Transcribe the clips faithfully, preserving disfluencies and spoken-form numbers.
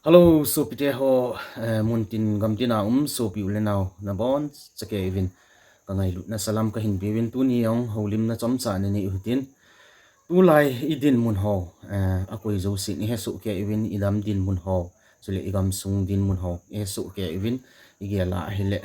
Hello, sopite ho, eh, muntin gamtina um sopi u le nao nabonchauvin ka ngailutna salam kahin peuvin, tuni jong houlimna chomcha nanei uhitin. Tulai idinmun ho, eh, akoi jousen ihesoh kei uvin, idam dinmun ho, chule igamsung dinmun ho ihesoh kei uvin, igel a ahile,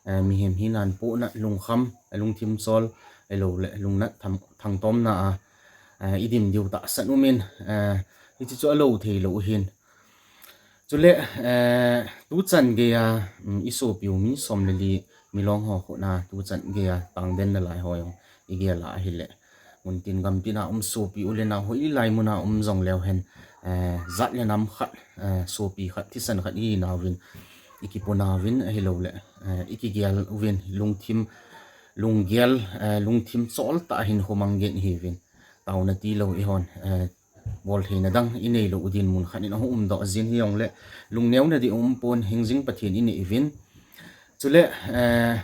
eh, mihem hinan pohnat, lungkham, lungthim chol, ahilouleh lungnat thangtomna a, eh, idim diu tahsan umin, eh, hiche chu alou theilou ahin. Chule, eh, tuchan geiya, um, isopiu mi som le li, milong ho khutna tuchan geiya tangden nalai ho jong igel a ahile, muntin gamtina um sopi u le nao ho, ilai muna um jongleu hen, eh, jat le nam khat, eh, sopi khat, thisan khat inauvin, ikiponauvin ahilouleh, eh, ikigel uvin, lungthim, lunggel, eh, lungthim chol tah a hinkho mang gei ihiuvin, taona tilou ihon, eh, boltheina dang ineilou u dinmun khat in ahung umdoh jin, hijongle lungneona ding umpon, hingjing Pathen inei uvin. Chule, eh,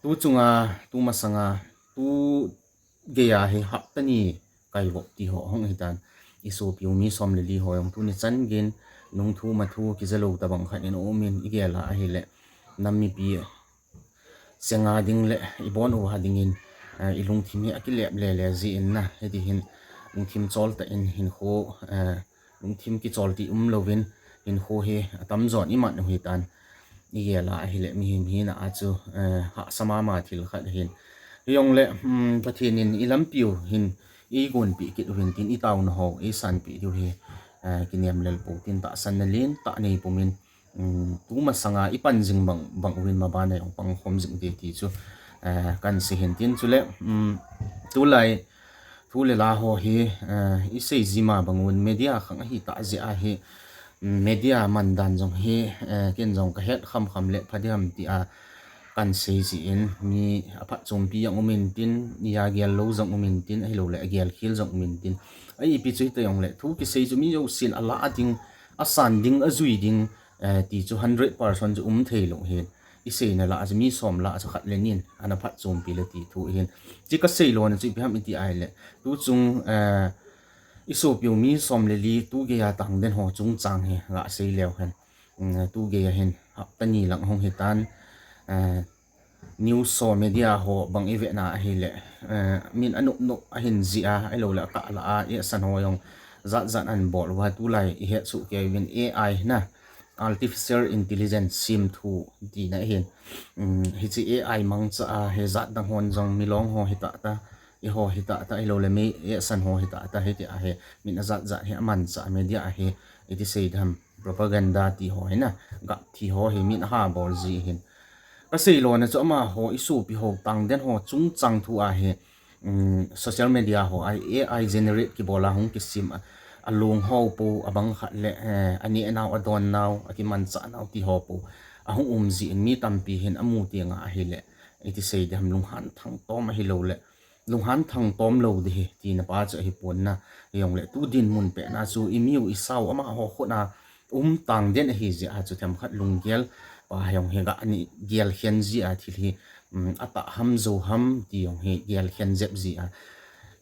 tuchunga, tumasanga, tugeiya hi hapta ni kaivop ti ho hung hitan, isopiu mi som le li ho jong tuni chan geiyin nungthu mathu kijalou tobang khat in aumin, igel a ahile, nam mipi senga ding le ibon uva dingin, eh, ilungthim hi akilep lele jin na, hitihin lungthim chol tah in hinkho, eh, lungthim kichol ti umlouvin, hinkho hi atamjon iman u hitan, igel a ahile mihem hina a chu, eh, hahsa mama thil khat ahin. Hijongle, um, Pathen in ilampiu hin eigonpeh kit uvin tin, itaona ho eisanpeh diu hi, eh, kinem lel pou tin tahsanna lentah neipumin, um, tumasanga ipan jing bang, bang uvin, mabana jong pangkhom jing te ti chu, eh, kahin sei hin tin. Chule, um, tulai thu le la ho hi, eh, isei jima bang uvin media khang ahitah jeh ahi, um, media mandan jong hi, eh, ken jong kahet khamkham le pha diham tia kahin sei jin, mi aphatchompi jong umin tin, iya gel lou jong umin tin, ahilouleh agel khel jong umin tin, a ipi chu hita jongle thu kisei chu mi jousen alah ding, asan ding, ajui ding, eh, ti chu hundred percent chu um theilou hin. Iseina lah a chu mi som lah a chu khat le ni in ana phatchompi le ti thu ahin. Hiche kasei lona chu ipi ham iti ahile, tuchung, eh, isopiu mi som le li tugeiya tangden ho chungchang hi gasei leu hen, um, tugeiya hin hapta ni lang hung hitan, eh, news ho, media ho bang ivetna ahile, eh, min anop nop ahin jih a, ahilouleh akah lah a, eh, asan ho jong jat jat ahin bol uva, tulai ihet soh kei uvin A I na, artificial intelligence semthu tina ahin. Um, hiche A I mangcha a hi jat dang hon jong milong ho hitah ta, eiho hitah ta, ahilouleh mi, eh, asan ho hitah ta, hitia hi min ajat jat hi amanchah a, media a hi iti sei diham, propaganda ti ho hi na, gapthi ho hi min aha bol ji hin. Kasei lona chu amaho isopi ho tangden ho chungchang thu ahi, um, social media ho a A I generate kibol a hung kisem a, along ho pou, abang khat le, eh, aneh nau, adon nau, akimanchah nau ti ho pou ahung um jin, mi tampi hin amu tenga ahile, iti sei diham, lunghan thangtom ahilouleh lunghan thangtom lou ding hi tina pa chu ahipon na. Hijongle tu dinmun pet na chu imiu isau amaho khutna um tangden ahi jeh a chu themkhat lunggel pa jong hi gani gelkhen ji a, thil hi, um, atah ham jou ham ti jong hi gelkhen jep ji a.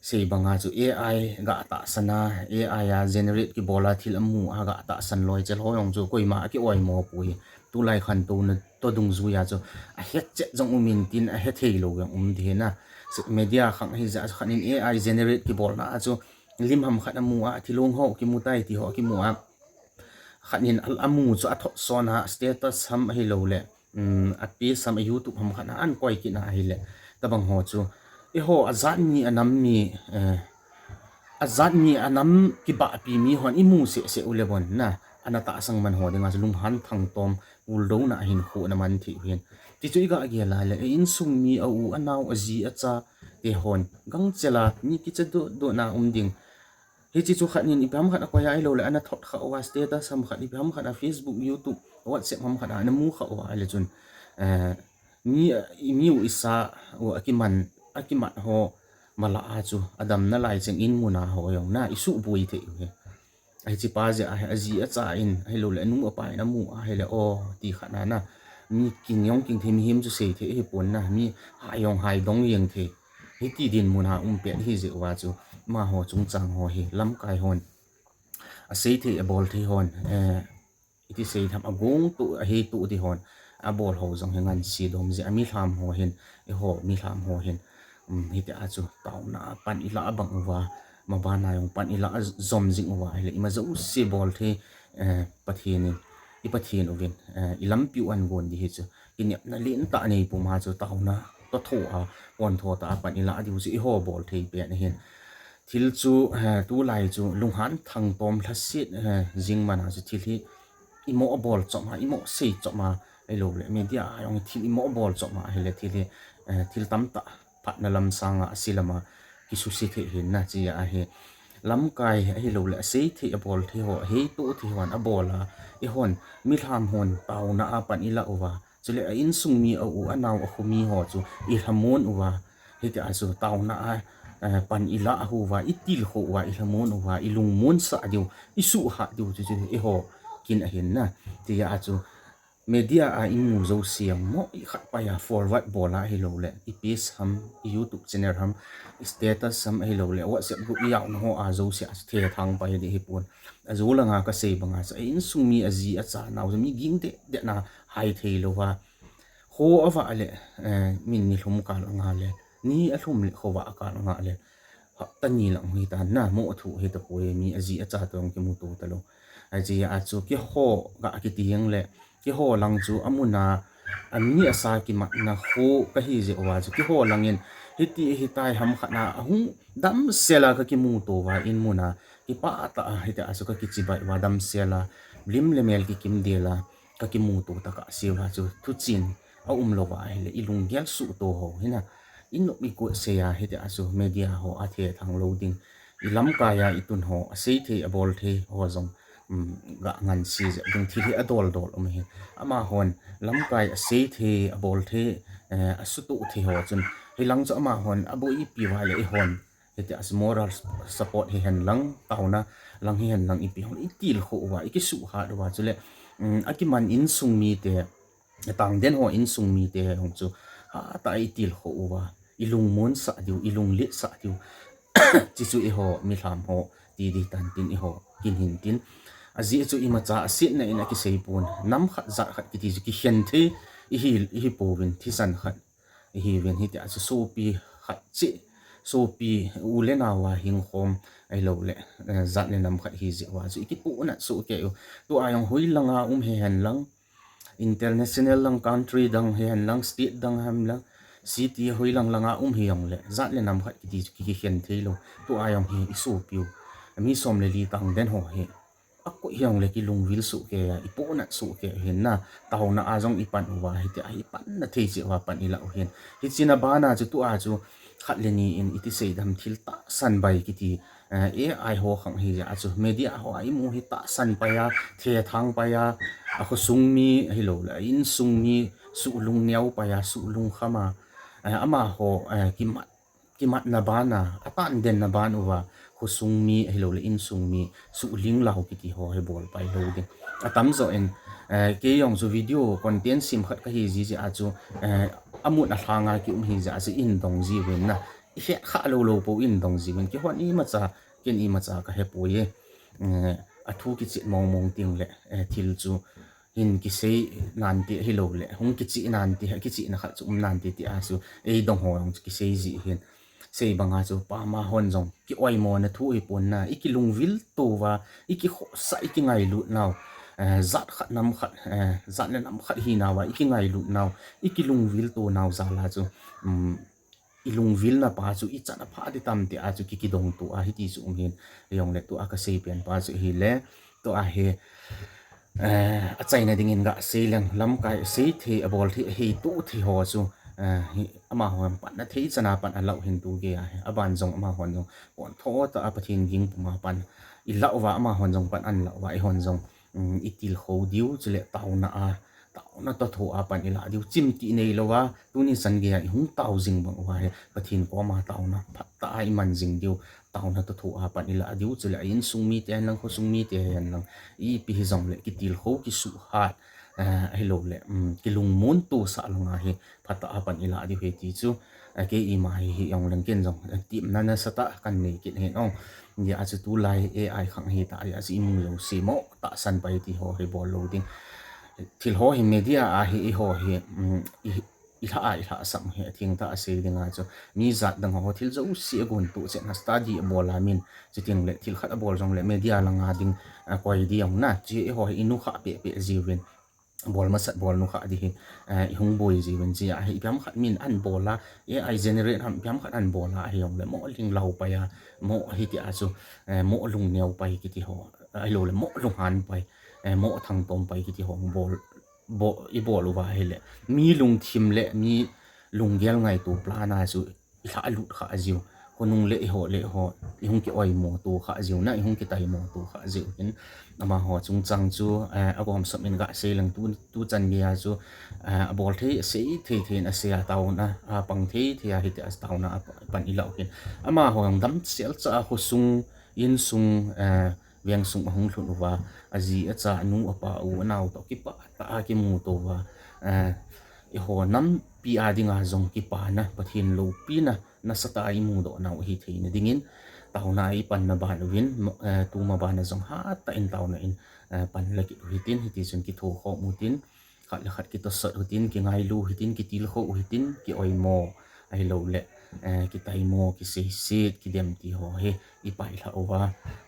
Sei banga chu A I gatahsan a, A I a generate kibol a thil amu a gatahsan loi chel ho jong chu koima akioimo poi. Tulai khantouna toh dungjuia chu ahetchet jong umin tin, ahethei lou jong um ding hi na. Media khang ahi jeh a chu khat in A I generate kibolna a chu lim ham khat amu a, thilong ho kimu tai ti ho kimu a, khat in a, amu chu athot son a, status ham ahilouleh, um, a page ham, a YouTube ham khat a ahin koi kit na ahile, tobang ho chu, eiho ajat mi, anam mi, eh, ajat mi, anam kibahpi mi hon imu seh seh u le bon na, ana tahsan man ho dinga chu lunghan thangtom, puldouna ahin khoh na man thei u hin. Ti chu iga gel a le, eh, insung mi, a u, anao, aji, acha te hon gangchel a mi kicha doh doh na um ding. Hiche chu khat in ipi ham khat akoi a ahilouleh ana thot kha uva, status ham khat, ipi ham khat a, Facebook, YouTube, WhatsApp ham khat a ana mu kha uva ahile chun, eh, mi, imiu isa u akiman, akimat ho mala a chu adam nalai cheng in muna ho jong na isuhboi thei u hi. Hiche pa jeh a hi aji acha in, ahilouleh anu apa in amu ahile, o, ti khat na na. Mi kin jong kin thei, mihem chu sei thei ahipon na, mi hai jong hai dong jeng thei. Hiti dinmun a um pet ahi jeh uva chu, amaho chungchang ho hi, lamkai hon, asei thei, abol thei hon, eh, iti sei tham, agong toh, ahei toh ti hon abol ho jong hi ngansi dom jeh a, milham ho hin, eiho milham ho hin, um, hitia chu taona a pan ilah bang uva, mabana jong pan ilah jom jing uva ahile, ima jouse bol thei, eh, Pathen in, i Pathen uvin, eh, i lampiu ahin gon ding hi chu kinepna lentah nei puma chu taona toh tho a, pontho tah a pan ilah diu chu eiho bol thei pen ahin. Thil chu, eh, tulai chu lunghan thangtom lhaset, eh, jing mana chu thil hi imo bol chom a, imo sei chom a, ahilouleh media a jong thil imo bol chom a ahile thil hi, eh, thil tamtah phatna lam sanga ase lama kisuse thei ahin na, chia ahi. Lamkai ahilouleh asei thei, abol thei ho, ahei toh thei hon abol a, eihon milham hon taona a pan ilah uva, chule a insung mi, a u, a nao, a khomi ho chu ilhamon uva, hitia chu taona a, eh, pan ilah uva, itilkhou uva, ilhamon uva, ilungmonsah diu, isuhhat diu chu, chu eiho kin ahin na. Tia chu media a imu jouse jong mo, ikhat pai a forward bol a ahilouleh, i page ham, i YouTube channel ham, i status ham ahilouleh, WhatsApp group i jaona ho a jouse a chu thethang pai ding hipon. Ajo langa kasei banga chu, a insung mi, aji acha nao chu mi ging deh deh na hai thei louva, kho avah le, eh, min nilhum kal anga le, ni alhum le khovah kal anga le, hapta ni lang hitan na, mo athu hitapoi, mi aji acha toh jong kimuto talou. Ajeh chu keiho ga kiti jeng le, keiho lang chu amun a, ami asa kimatna kho kahi jeh uva chu, keiho langin hiti hitai ham khat na ahung damsel a kakimuto uva, in mun a kipah tah a hitia chu kakichibai uva, damsel a, lim le mel kikim del a kakimuto tah a kasei uva chu, thuchen aum louva ahile ilunggel suhto ho hina, inop ikot sei a hitia chu media ho a thethang lou ding, ilamkai a itun ho, asei thei abol thei ho jong, um, ga ngansi jep ding, thil hi adol dol um ahi. Amahon lamkai, asei thei, abol thei, eh, asutoh thei ho chun, hilang chu amahon aboipi uva le eihon hitia chu moral support hihen lang, taona lang hihen lang, ipi hon itilkhou uva, ikisuhhat uva, chule, um, akiman insung mite, tangden ho insung mite jong chu hatah a itilkhou uva, ilungmonsah diu, ilungletsah diu, chuchu eiho milham ho ti ding tan tin, eiho kin hin tin. Ajeh chu imacha asetna in akisei pon, nam khat jat khat kiti chu kikhen thei ihi, ihipouvin, thisan khat ihiuvin, hitia chu sopi khat cheh, sopi, u le nao a hingkhom ahilouleh, eh, jat le nam khat hi jeh uva chu ikipohnat sohkei u. Tua jong hoilanga um hihen lang, international lang, country dang hihen lang, state dang hihen lang, city hoilang langa um hijongle, jat le nam khat kiti chu ki, kikhen thei lou. Tua jong hi isopiu, mi som le li tangden ho hi akoi hijongle kilungvil sohkei a, ipohnat sohkei u hin na, taona a jong ipan uva, hitia ipanna thei cheh uva pan ilah u hin. Hiche na bana chu tua chu khat le ni in iti sei dam, thil tahsan bai kiti, eh, A I ho khang hi jeh a chu media ho a imu hi tahsan pai a, thethang pai a, akhosung mi ahilouleh a insung mi suhlung neo pai a, suhlung kham a, eh, amaho, eh, kimat, kimatna bana, atangdenna ban uva, khosung mi ahilouleh insung mi suhling lau kiti ho hi bol pai lou ding. Atamjo in, eh, kei jong chu video content sem khat kahi ji jeh a chu, eh, amun alhanga kium hi jeh a chu in dong jiuvin na, ihet kha lou lou pou in dong jiuvin, keihon imacha, ken imacha kahepoi e. Eh, athu kicheh mong mong tengle, eh, thil chu hin kisei nante ahilouleh, hung kicheh nante, kichehna khat chu um nante tia chu eidong ho jong chu kisei ji hin. Sei banga chu pama hon jong ki-oimona thu ahipon na, ikilungvil touva, ikikhohsah, ikingailut nau, eh, jat khat nam khat, eh, jat le nam khat hinauva ikingailut nau, ikilungvil tou nau jal a chu, um, ilungvilna pa chu ichan apha ding tam tia chu ki, kidong tou a hiti chu um hin. Hijongle tua kasei pen pa chu hile, tua hi, eh, achaina dingin gasei leng, lamkai asei thei, abol thei, ahei toh thei ho chu, eh, hi, amahon pan athei chana pan alah u hin tu geiya hi. Aban jong amahon jong pontho tah a Pathen ging puma pan ilah uva, amahon jong pan anlah uva, eihon jong, um, itilkhou diu, chule taona a, taona toh tho a pan ilah diu, chimtih neilouva, tuni chan geiya ihung tao jing bang uva hi, Pathen koma taona phatah a iman jing diu, taona toh thoh a pan ilah diu chule a insung mite hen lang, khosung mite hen lang, ipi hijongle kitilkhou kisuhat, eh, ahilouleh, um, kilungmon tohsah langa hi phatah a pan ilah diu ahi ti chu, eh, kei ima hi hijongleng ken jong, eh, temna nasatah kanei kit ahin ong. Hijeh a chu tulai A I khang hita jeh a chu imu jouse mo tahsan pai ti ho hi bol lou ding. Thil ho hi media a hi eiho hi, um, i, ilhah a, ilhahsam hi athengtah a sei dinga chu mi jat dang ho thil jouse agontoh chetna study abol a min, chutengle thil khat abol jongle media langa ding, eh, koi ding ahina, chu eiho hi inukhah pehpeh jiuvin. Bol masat bol nukhah ding hi, eh, ihung boi jiuvin, chea hi ipi ham khat min ahin bol a, A I generate ham ipi ham khat ahin bol a, ahijongle mo lunglau pai a, mo hitia chu, eh, mo lungneo pai kiti ho, ahilouleh mo lunghan pai, eh, mo thangtom pai kiti ho bol, bol, ibol uva ahile mi lungthim le mi lunggel ngaito plan a chu ilhahlut khah jiu. Khonung le eiho le eiho ihung ki-oimo to khah jiu na, ihung kitaimo to khah jiu hin. Amaho chungchang chu, eh, agomsop in gasei leng tu, tuchan geiya chu, eh, abol thei, asei thei thei in asei a taona, apang thei thei a hitia taona a pan ilah u hin. Amaho jong damsel cha a khosung, insung, eh, vengsung ahung lhun uva, aji acha, anu apa, u anao toh kipah tah a kimuto uva, eh, eiho nampi a dinga jong kipana, Pathen loupina nasatah a imudoh nau ahi theina dingin, taona a ipanna ban uvin, mo-, eh, tuma bana jong hatah in taona in, eh, pan la kit u hitin, hitichun kithokhom utin, khat le khat kitosot utin, kingailu hitin, kitilkhou uhitin, ki-oimo, ahilouleh, eh, kitaimo, kiseiset, kidem ti ho hi ipailhah uva,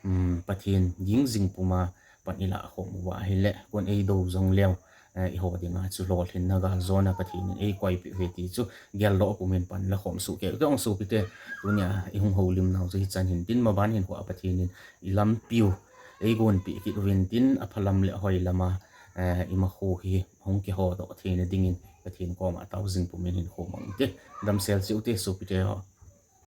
um, Pathen ging jing puma pan ilah khom uva ahile, kon eido jongleu, eh, eiho dinga chu lolhinna galjona Pathen in eikoipeh uve ti chu geldoh pumin pan la khom soh kei u hite sopite. Tunia ihung houlim nau chu hichan hintin, maban hinkhoa Pathen in ilampiu eigonpeh kit uvin tin, aphalam le ahoilam a, eh, imakho hi hung kihodoh theina dingin Pathen koma tao jing pumin hinkho mang ute. Damsel cheh ute sopite ho.